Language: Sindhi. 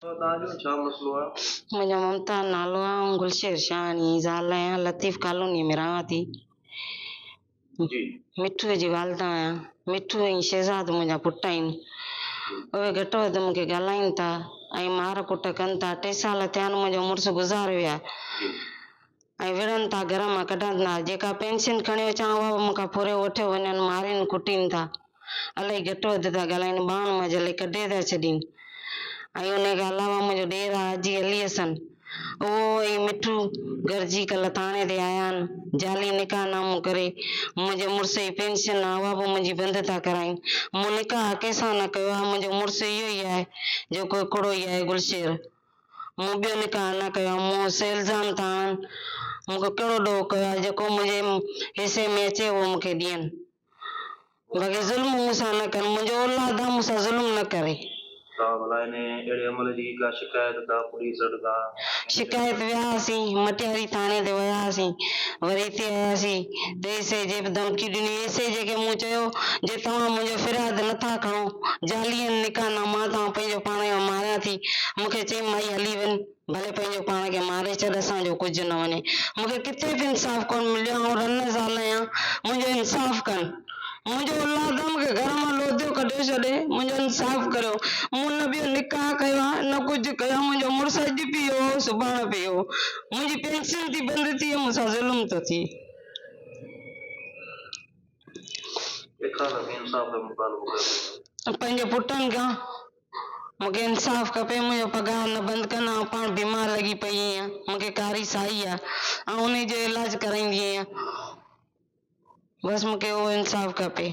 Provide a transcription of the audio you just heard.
توهان جو ڇا مسئلو آهي؟ منهنجو ممتاز نالو آهي آئون گلشير شاهاڻي جي زال آهيان لطيف ڪالوني ۾ رهان ٿي جي مٺوء جي والده آهيان مٺو ۽ شهزاد منهنجا پٽ آهن اهي گهٽ وڌ مون کي ڳالهائين ٿا ۽ مار ڪٽ ڪن ٿا ٽي سال ٿيا آهن منهنجو مڙس گذاري ويو آهي جي ۽ وڙهن ٿا گهر مان ڪڍن ٿا جيڪا پينشن کڻيو اچان اها به مون کان ڦريو وٺيو وڃن مارين ڪٽين ٿا الائي گهٽ وڌ ٿا ڳالهائين ٻانهن مان جهلي ڪڍي ٿا ڇڏين ۽ انهي کان علاوه منهنجو ڏير آهي حاجي علي حسن اهو ۽ مٺو گڏجي ڪلهه ٿاڻي تي آيا آهن جعلي نڪاح نامو ڪري منهنجي مڙس جي پينشن آهي اها به منهنجي بند ٿا ڪرائين مون نڪاح ڪنهن سان نه ڪيو آهي منهنجو مڙس اهو ئي آهي جيڪو هڪڙو ئي آهي گلشير مون ٻيو نڪاح نه ڪيو آهي، مون سي الزام ٿا هڻن، مون کي ڪهڙو ڏوهه ڪيو آهي، جيڪو منهنجي حصي ۾ اچي اهو مون کي ڏين، باقي ظلم مون سان نه ڪن، منهنجو اولاد آهي مون سان ظلم نه ڪري. توهان ڀلا ان اهڙي عمل جي ڪا شڪايت ڪا پوليس وٽ ڪا ڪنهن شڪايت ويا هئاسين، مٽياري ٿاڻي تي ويا هئاسين، وري هتي آياسين ته ايس اي جي به ڌمڪي ڏني، ايس اي جي کي مون چيو جي توهان منهنجو فرياد نه ٿا کڻو، جعلي آهن نڪاح ناما، ته آئون پنهنجو پاڻ کي ماريان ٿي، مون کي چيائين مائي هلي وڃ، ڀلي پنهنجو پاڻ کي ماري ڇڏ، اسان جو ڪجهه نه وڃي. مون کي ڪٿي به انصاف ڪونه مليو، آئون رن زال آهيان، منهنجو انصاف ڪن. منهنجو اولاد آهي، مون کي گهر مان لوڌيو ڪڍيو ڇڏي، منهنجو انصاف ڪريو. مون نه ٻيو نڪاح ڪيو آهي، نه ڪجهه ڪيو آهي، منهنجو مڙس اڄ به اهو هو، سڀاڻي به اهو. منهنجي پينشن ٿي بند ٿئي، مون سان ظلم ٿو ٿئي. ڪنهن کان توهين انصاف جو مطالبو ڪيو ٿا؟ پنهنجي پٽن کان مون کي انصاف کپي، منهنجو پگهار نه بند ڪن، آئون پاڻ بيمار لڳي پئي آهيان، مون کي ڪاري سائي آهي، آئون انهي جو علاج ڪرائيندي آهيان، بس مون کي اهو انصاف کپي.